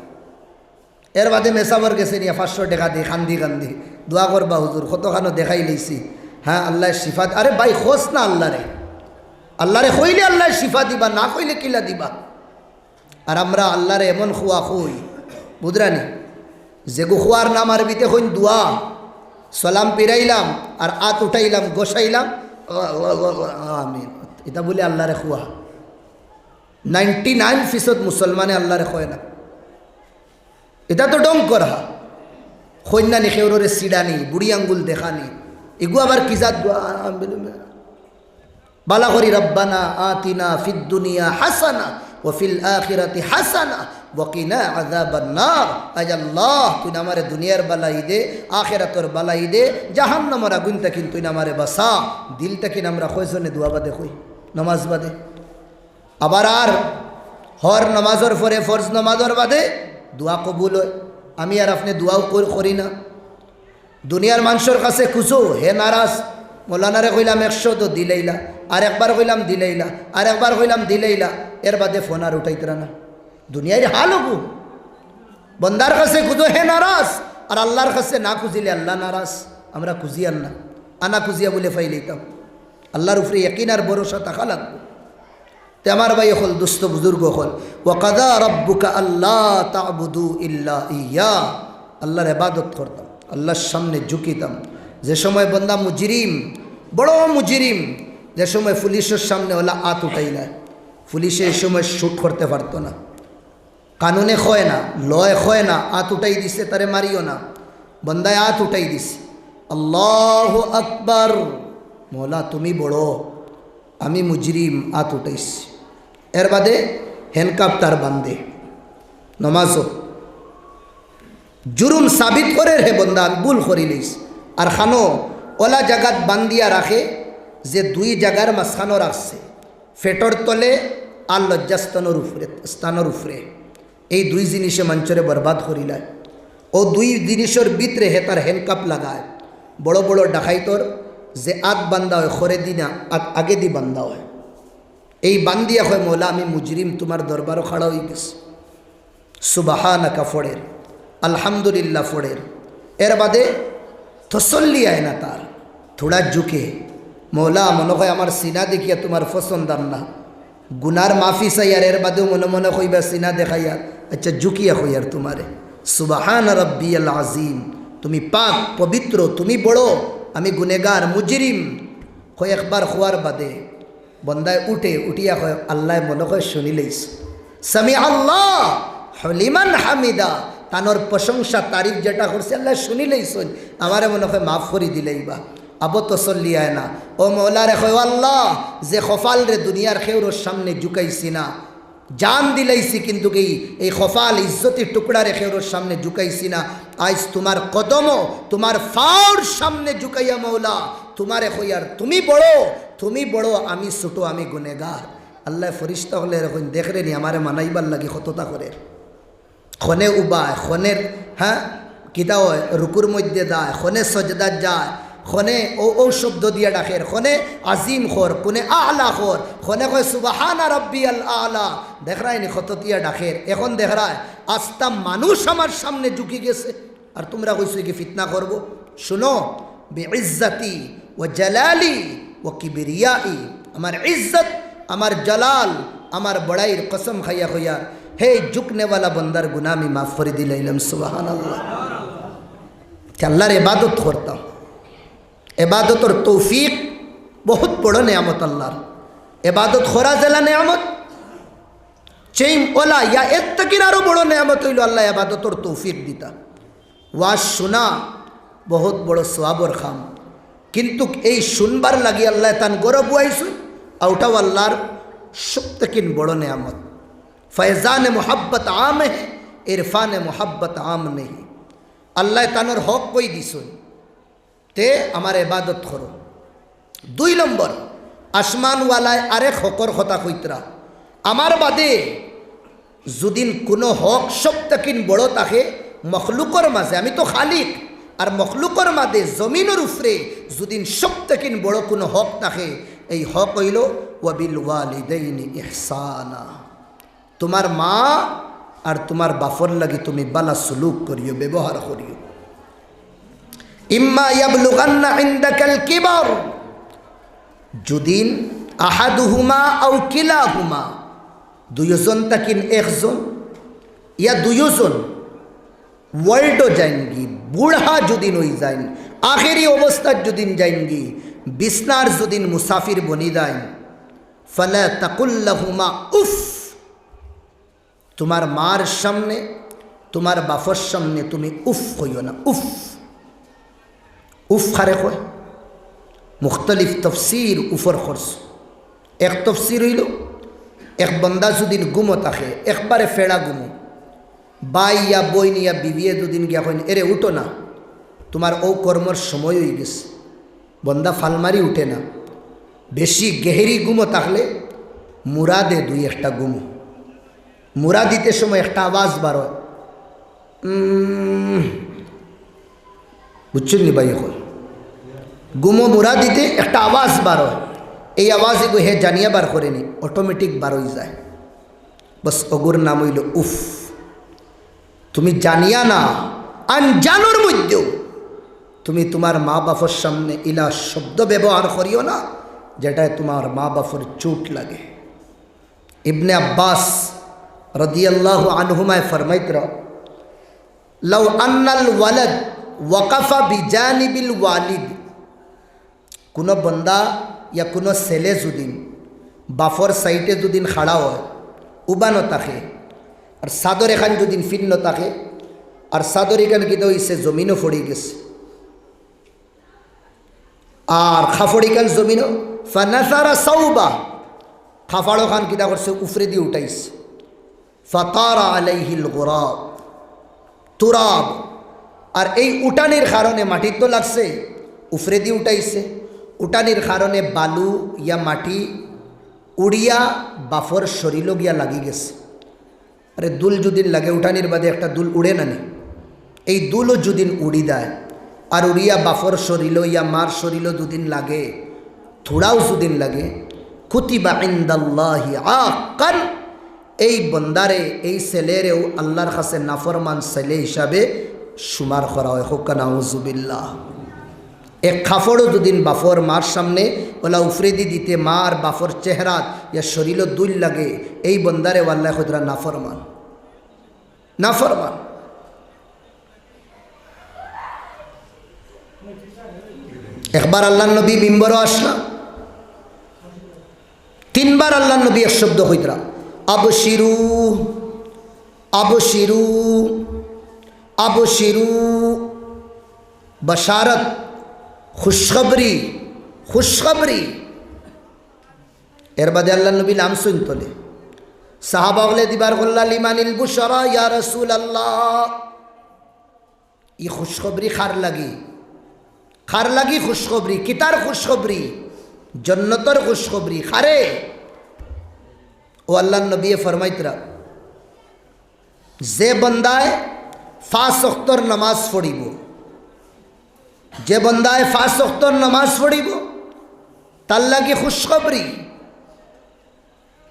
এর বাদে মেসাবর গেছে নিয়া পাঁচশো টেকা দি, কান্দি কান্দি, "দোয়া করবা হুজুর, কতখানো দেখাইলাইছি।" হ্যাঁ, আল্লায় শিফা দি-, আরে ভাই, কস না আল্লারে। আল্লারে কইলে আল্লায় শিফা দিবা, না কইলে কিলা দিবা? আর আমরা আল্লারে এমন খুয়া কই, বুঝরানি? যেগু খুয়ার নাম আরবিতে কইন দোয়া, সালাম ফিরাইলাম, আর আত উঠাইলাম, গোসাইলাম, আমিন। ইতা বুলে আল্লারে খুয়া। নাইনটি নাইন ফিসদ মুসলমানে আল্লারে কয় না। ইতা তো ঢং করা। কইন্না নি কেউররে সিডানি, বুড়ি আঙ্গুল দেখানি। ইগু আবার কি জাত দোয়া? আ-, আ-, বালা করি, "রব্বানা আতিনা ফিদ দুনিয়া হাসানা ওয়া ফিল আখিরাতি হাসানা ওয়া কিনা আযাবান নার।" আয় আল্লাহ, তুইন আমারে দুনিয়ার বালাই দে, আখিরাতর বালাই দে, জাহান্নামর আগুইন থাকি তুইন আমারে বাঁচা। দিল থাকি আমরা কয়জনে দোয়া বাদে কই? নমাজ বাদে। আবার আর হর নমাজর পরে, ফরজ নমাজর বাদে দোয়া কবুল অয়। আমি আর আপনে দোয়াও কর-, করি না। দুনিয়ার মানষর কাছে খুজো, হে নারাজ। মৌলানারে কইলাম একশো তো দিলাইলা, আর একবার কইলাম দিলাইলা, আর একবার কইলাম দিলাইলা, এর বাদে ফোন আর উঠাইতরা না। দুনিয়ার হাল অগু। বন্দার কাছে খুজো, হে নারাজ, আর আল্লার কাছে না খুজিলে আল্লা নারাজ। আমরা খুজিয়ার না, আনা খুজিয়া বুলে ফাইলাইতাম। আল্লার উপরে ইয়াকিন আর ভরসা থাকা লাগবো। তে আমার ভাই অকল, দোস্ত বুজুর্গ অকল, "ওয়া কাদা রাব্বুকা আল্লা তা'বুদু ইল্লা ইয়্যা।" আল্লার ইবাদত করতাম, আল্লার সামনে ঝুঁকিতাম। যে সময় বন্দা মুজরিম, বড় মুজরিম, যে সময় পুলিশর সামনে অলা আত উঠাইলায়, পুলিশে এই সময় শুট করতে পারতো না। কানুনে কয় না, লয় কয় না, আত উঠাই দিছে, তারে মারিও না। বন্দায় আত উঠাই দিছে। আল্লাহু আকবার, মৌলা তুমি বড়, আমি মুজরিম, আত উঠাইছি। এর বাদে হ্যান্ডকাফ তার বান্ধে। নমাজও জুরুম সাবিত করের, হে বন্দা, আমি ভুল করিলিছি। আর খানো অলা জাগাত বান্ধিয়া রাখে, যে দুই জাগার মাঝখানো রাখছে, পেটর তলে আর লজ্জাস্থানর উপরে, স্থানর উপরে। এই দুই জিনিসে মানষরে বরবাদ করিলায়। অউ দুই জিনিসর ভিতরে হে তার হ্যান্ডকাফ লাগায়। বড় বড় ডাকাইতর যে আত বান্ধা অয়, খরে দি না, আত আগেদি বান্ধা অয়। এই বান্ধিয়া কয়, "মৌলা, আমি মুজরিম, তুমার দরবারো খাড়া অইগেছি।" সুবহানাকা ফড়ের, আলহামদুলিল্লাহ ফড়ের। এর বাদে তসল্লি আয় না তার, থুড়া ঝুঁকে। মৌলা, মনো কয় আমার সিনা দেখিয়া তুমার পছন্দ আর না, গুনার মাফি চাইয়ার, এর বাদেও মনে মনে কইবা সিনা দেখাইয়ার, আচ্ছা, ঝুঁকিয়া কইয়ার তুমারে, "সুবহান রাব্বিয়াল আজিম, তুমি পাক, পবিত্র, তুমি বড়, আমি গুনেগার, মুজরিম।" কয় একবার কওয়ার বাদে বন্দায় উঠে, উঠিয়া কয়, "আল্লায় মনো কয় শুনিলাইছে।" সামি আল্লাহ লিমান হামিদা, তানর প্রশংসা, তারিফ যেটা করছে, আল্লায় শুনিলাইছইন, আমারে মনো কয় মাফ করি দিলাইবা। আবো তসল্লি আয় না। অউ মৌলারে কয়, "ও আল্লাহ, যে কপালরে দুনিয়ার কেউরর সামনে ঝুঁকাইছি না, জান দিলাইছি, কিন্তু এই, এই কপাল ইজ্জতি টুকরারে কেউরর সামনে ঝুঁকাইছি না, আইজ তুমার কদমো, তুমার পাওর সামনে ঝুঁকাইয়া মৌলা, তুমারে কইয়ার তুমি বড়, তুমি বড়, আমি ছোট, আমি গুনেগার।" আল্লায় ফিরিস্তা অকলরে কইন, "দেখরে নি, আমারে মানাইবার লাগি কততা করের।" খনে উবায়, খনে, হ্যাঁ, কিতা অয়, রুকুর মধ্যে যায়, খনে সজদাত যায়, খনে অউ, অউ শব্দ দিয়া ডাকের, খনে আজিম কর, খনে আলা কর, খনে কয় সুবহানা রাব্বিয়াল আলা। দেখরায় নি কততা ডাকের। এখন দেখরায় আস্তা মানুষ আমার সামনে ঝুঁকি গেছে, আর তুমরা কইছো কি ফিতনা করবো? শুনো, বিইজ্জতি ওয়া জালালি ওয়া কিবরিয়াই, আমার ইজ্জত, আমার জালাল, আমার বড়াইর কসম খাইয়া কইয়ার, হে ঝুঁকনেওয়ালা বন্দার গুনা আমি মাফ করি দিলাইলাম। সুবহানাল্লাহ। তে আল্লার ইবাদত করতাম, ইবাদতর তৌফিক বহুত বড় নিয়ামত আল্লার। ইবাদত করা যেলা নিয়ামত, চেইম ওলা ইয়া এর থাকি আরো বড় নেয়ামত অইলো আল্লায় ইবাদতর তৌফিক দিতা। ওয়াজ শুনা বহুত বড় সওয়াবর কাম, কিন্তুক এই শুনবার লাগি আল্লায় তান ঘরো বওয়াইছইন, অউটাও আল্লার সব থাকি বড় নেয়ামত। ফয়জান মোহাব্বত আম হে, ইরফান মোহাব্বত আম নেহি। আল্লায় তানর হক কই দিছইন, তে আমার ইবাদত করো। দুই নম্বর, আসমানওয়ালায় আরেক হকর কথা কইতরা, আমার বাদে যুদিন কুনু হক সব থাকি বড় থাকে মখলুকর মাঝে, আমি তো খালিক, আর মখলুকর মাঝে জমিনর উপরে যুদিন সব থাকি বড় কুনু হক থাকে, এই হক অইলো ওয়াবিল ওয়ালিদাইনি ইহসানা। তুমার মা আর তুমার বাফর লাগি তুমি বালা সুলুক করিও, ব্যবহার করিও। ইম্মা ইয়াবলুগান্না ইনদাকাল কিবার, যুদিন আহাদুহুমা আও কিলাহুমা, দুইওজন থাকি একজন ইয়া দুইওজন, ওল্ড যাইনগি, বুড়া যুদিন অই যাইন, আখেরি অবস্থাত যুদিন যাইনগি, বিছনার যুদিন মুসাফির বনি যাইন, ফালা তাকুল লাহুমা উফ, তুমার মার সামনে, তুমার বাফর সামনে তুমি উফ কইও না, উফ। উফ কারে কয়? মুখতালিফ তফসির উফর করছে। এক তফসির অইলো, এক বন্দা যুদিন ঘুমো থাকে, একবারে ফেড়া ঘুমো, ভাই ইয়া বইন ইয়া বিবিয়ে যুদিন গিয়া কইন, "এরে উঠো না, তুমার অউ কর্মর সময় অইগেছে।" বন্দা ফাল মারি উঠে না। বেশি গেহেরি ঘুমো থাকলে মুরা দে দুই একটা ঘুমো। মুরা দিতে সময় একটা আওয়াজ বার অয়। উম, বুঝছইন নি ভাই অকল? ঘুমো মুরা দিতে একটা আওয়াজ বার অয়। এই আওয়াজ ইগু হে জানিয়া বার করে নি, অটোমেটিক বার অই যায়। বস, অগুর নাম অইলো উফ। তুমি জানিয়া না, আনজানর মধ্যেও তুমি তুমার মা বাফর সামনে ইলা শব্দ ব্যবহার করিও না, যেটায় তুমার মা বাফর চোট লাগে। ইবনে আব্বাস রাদিয়াল্লাহু আনহুমায় ফরমাইতরা, "লাউ আন্নাল ওয়ালাদ ওয়াকাফা বিজানিবিল ওয়ালিদ।" কুনু বন্দা ইয়া কুনু ছেলে যুদিন বাফর সাইডে যুদিন খাড়া অয়, উবানো থাকে, আর চাদর এখান যুদিন ফিন্নো থাকে, আর চাদর ইখান কিতা অইছে, জমিনো ফড়ি গেছে, আর কাপড় ইখান জমিনো, ফানাসারা সাউবা, কাপড় ওখান কিতা করছে, উফরেদি উঠাইছে। ফাতারা আলাইহিল গুরাব, তুরাব। আর এই উঠানির কারণে মাটিত তো লাগছে, উফরেদি উঠাইছে, উঠানির কারণে বালু ইয়া মাটি উড়িয়া বাফর শরীলো গিয়া লাগি গেছে। আরে, ধুল যুদিন লাগে, উঠানির বাদে একটা ধুল উড়ে না নি? এই ধুলও যুদিন উড়ি দেয়, আর উড়িয়া বাফর শরীলো ইয়া মার শরীলো যুদিন লাগে, থুড়াও যুদিন লাগে, কুতিবা ইনদাল্লাহি আক্কান, এই বন্দারে, এই ছেলেরেও আল্লার কাছে নাফরমান ছেলে হিসাবে শুমার করা অয়। কউক্কা নাউজুবিল্লাহ। এক কাপড়ও যুদিন বাফর মার সামনে ওলা উফরেদি দিতে মার বাফর চেহারাত ইয়া শরীলো ধুল লাগে, এই বন্দারেও আল্লায় কইতরা নাফরমান। নাফরমান। একবার আল্লার নবী মিম্বরো আসলা, তিনবার আল্লার নবী এক শব্দ কইতরা, "আবশিরু, আবশিরু, আবশিরু।" বাশারত, খুশখবরি, খুশখবরি। এর বাদে আল্লার নবী লামছইন তলে। সাহাবা অকলে দিবার কইলা, "লিমানিল বুশরা ইয়া রাসূলুল্লাহ?" ই খুশখবরি কার লাগি? কার লাগি খুশখবরি? কিতার খুশখবরি? জন্নতর খুশখবরি। কারে? ও আল্লার নবীয়ে ফরমাইতরা, যে বন্দায় পাঁচ ওয়াক্তর নামাজ পড়িবো, যে বন্দায় পাঁচ ওয়াক্তর নামাজ পড়িবো, তার লাগি খুশখবরি।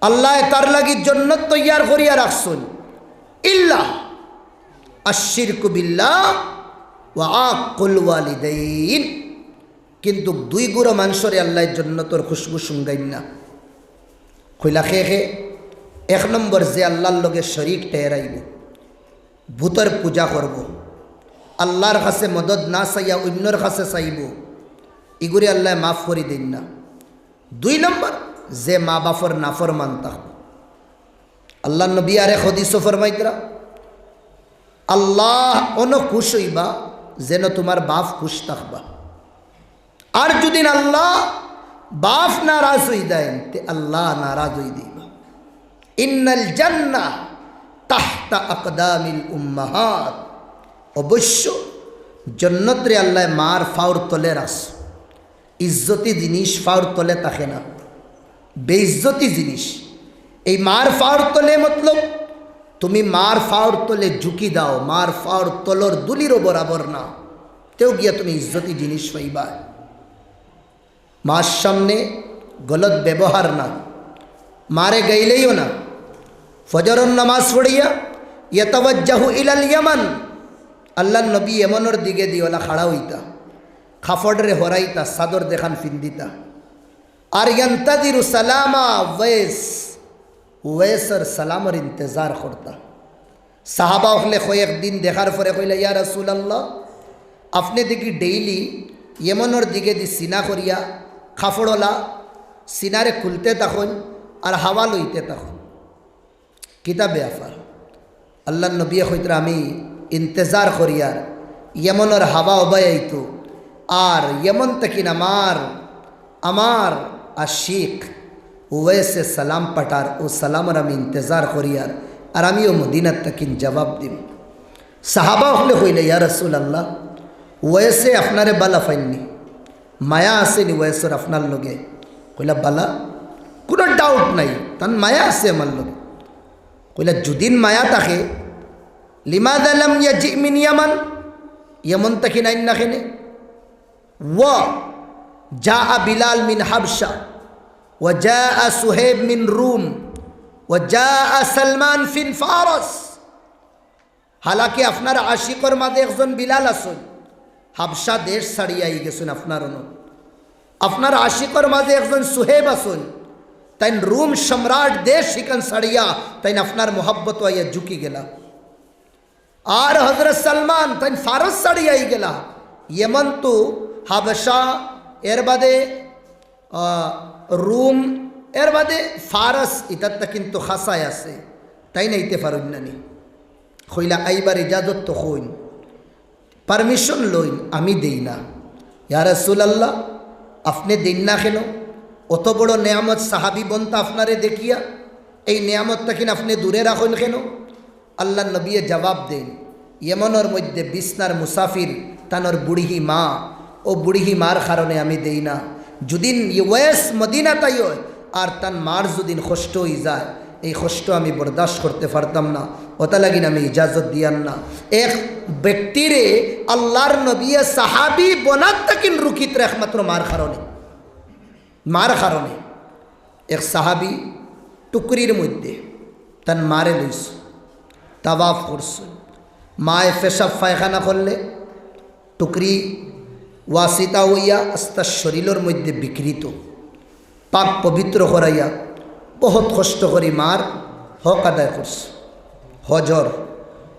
আল্লায় তার লাগি জন্নত তৈয়ার করিয়া রাখছইন। ইল্লা আশশিরকু বিল্লাহ ওয়া আক্কুল ওয়ালিদাইন। কিন্তু দুই গুরু মানষরে আল্লায় জন্নতর খুশবু শুঙ্গাইন না। কইলা, "কে কে?" এক নম্বর, যে আল্লার লগে শরিক টেরাইবো, বুতর পূজা করবো, আল্লার কাছে মদদ না চাইয়া অইন্যর কাছে চাইবো, ইগুরে আল্লায় মাফ করি দেইন না। দুই নম্বর, যে মা বাফর নাফরমান থাকবো। আল্লাহর নবী আরেক হাদিসো ফরমাইতরা, আল্লাহ অনো খুশ অইবা যেন তুমার বাফ খুশ থাকবা। আর যুদিন আল্লাহ বাফ নারাজ অই দেইন, তে আল্লাহ নারাজ অই দিবা। ইন্নাল জান্নাহ তাহতা আকদামিল উম্মাহাত। অবশ্য জন্নতরে আল্লায় মার ফাওর তলে রাখছে। ইজ্জতি জিনিস ফাওর তলে থাকে না, বেইজ্জতি জিনিস। এই মার ফাওর তলে মতলব তুমি মার ফাওর তলে ঝুঁকি দাও, মার ফাওর তলর ধুলিরও বরাবর না, তেও গিয়া তুমি ইজ্জতি জিনিস পাইবা। মার সামনে গলত ব্যবহার না, মারে গাইলেইও না। ফজরর নামাজ পড়িয়া ইয়াতাওয়াজ্জাহু ইলাল ইয়ামান, আল্লাহর নবী ইয়ামনর দিকেদি অলা খাড়া অইতা, কাপড়রে হরাইতা, চাদর দেখান ফিন্দিতা। আর ইয়ান্তাদিরু সালামা ওয়েস, ওয়েসর সালামর ইন্তেজার করতা। সাহাবা অকলে কয়েকদিন দেখার পরে কইলা, "ইয়া রাসূলুল্লাহ, আপনে দেখি ডেইলি ইয়ামনর দিকেদি সিনা করিয়া কাপড় অলা সিনারে খুলতে থাকইন আর হাওয়া লইতে থাকইন। কিতা ব্যাপার?" আল্লাহর নবীয়ে কইতরা, "আমি ইন্তেজার করিয়ার ইয়ামনর হাওয়া অবায় আইতো, আর ইয়ামন থাকি আমার, আমার আশিক ওয়েসে সালাম পাঠার, অউ সালামর আমি ইন্তেজার করিয়ার, আর আমিও মদিনাত থাকিন জবাব দিমু।" সাহাবা অকলে কইলা, "ইয়া রাসূলুল্লাহ, ওয়েসে আপনারে বালা পাইননি, মায়া আছেনি ওয়েসর আপনার লগে?" কইলা, "বালা, কুনু ডাউট নাই, তান মায়া আছে আমার লগে।" কইলা, "যুদিন মায়া থাকে, লিমাযা লাম ইয়াজি মিন ইয়ামান, ইয়ামন থাকিন আইন না কেনে? ওয়া জাআ বিলাল মিন হাবশা, ওয়া জাআ সুহেব মিন রুম, ওয়া জাআ সালমান ফিন ফারস।" হালাকি আপনার আশিকর মাঝে একজন বিলাল আছইন, হাবশা দেশ ছাড়িয়া আই গেছইন আপনার অনো। আপনার আশিকর মাঝে একজন সুহেব আছইন, তাইন রুম সম্রাট দেশ হিকান ছাড়িয়া তাইন আপনার মহব্বতো আইয়া ঝুঁকি গেলা। আর হযরত সালমান তাইন ফারস ছাড়িয়া আই গেলা। ইয়ামান তো হাবশা, এর বাদে আহ, রুম, এর বাদে ফারস, ইতার তা কিন্তু খাসায় আছে, তাইন আইতে পারইন না নি? কইলা, "আইবার ইজাজত তো কইন, পারমিশন লইন, আমি দেই না।" "ইয়া রাসূলুল্লাহ, আপনে দেইন না কেনে? অত বড় নেয়ামত সাহাবী বনতা আপনারে দেখিয়া, এই নেয়ামত থাকিন আপনে দূরে রাখইন কেনে?" আল্লাহর নবীয়ে জবাব দেইন, "ইয়ামনর মধ্যে বিছনার মুসাফির, তানর বুড়িহি মা, অউ বুড়িহি মার কারণে আমি দেই না। যুদিন ওয়েস মদিনাত আইয় আর তান মার যুদিন কষ্ট অই যায়, এই কষ্ট আমি বরদাস্ত করতে পারতাম না, অতা লাগিন আমি ইজাজত দিয়ার না।" এক ব্যক্তিরে আল্লাহর নবীয়ে সাহাবী বনাত থাকিন রুকিতরা একমাত্র মার কারণে, মার কারণে। এক সাহাবী টুকরির মধ্যে তান মারে লইছইন, তাওয়াফ করছইন। মায়ে পেশাব পায়খানা করলে টুকরি ওয়াসিতা অইয়া আস্তা শরীলর মধ্যে বিকৃত, পাক পবিত্র করাইয়া বহুত কষ্ট করি মার হক আদায় করছইন। হজর,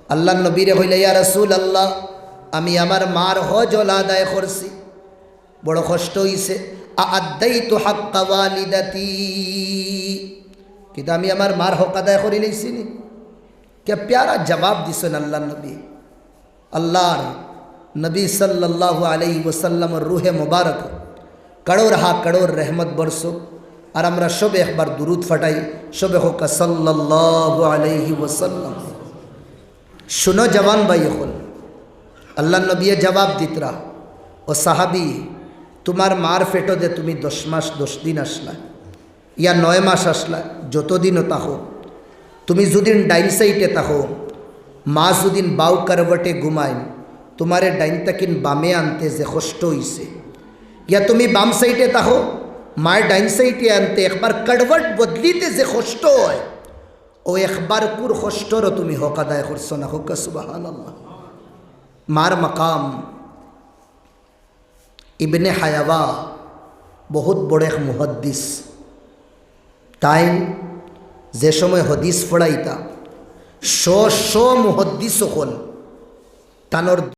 আল্লাহর নবীরে কইলা, "ইয়া রাসূলুল্লাহ, আমি আমার মার হজ অলা আদায় করছি।" বড় কষ্ট অইছে। "আআদ্দাইতু হাক্কা ওয়ালিদাতি।" কিতা আমি আমার মার হক আদায় করি লাইছি নি? কি প্যারা জবাব দিছইন আল্লাহর নবী। আল্লাহর নবী সাল্লাল্লাহু আলাইহি ওয়াসাল্লামর রুহে মুবারক করোড় হা করোড় রহমত বরসুক। আর আমরা সবে একবার দুরুদ ফাটাই, সবে কউক্কা সাল্লাল্লাহু আলাইহি ওয়াসাল্লাম। শুনো জওয়ান ভাই অকল, আল্লাহর নবীয়ে জবাব দিতরা, "ও সাহাবী, তুমার মার পেটো দে তুমি দশ মাস দশ দিন আছলা, ইয়া নয় মাস আছলা, যতদিনও থাকো, তুমি যুদিন ডাইন সাইডে থাকো, মা যুদিন বাউ করবটে ঘুমাইন, তুমারে ডাইন থাকিন বামে আনতে যে কষ্ট অইছে, ইয়া তুমি বাম সাইডে থাকো, মায় ডাইন সাইডে আনতে একবার করবট বদলিতে যে কষ্ট অয়, অউ একবারকুর কষ্টরও তুমি হক আদায় করছো না।" কউক্কা সুবহানাল্লাহ। মার মাকাম। ইবনে হায়াওয়া বহুত বড় এক মুহাদ্দিস। তাইন যে সময় হাদিস পড়াইতা, শ শ মুহাদ্দিস অকল তানর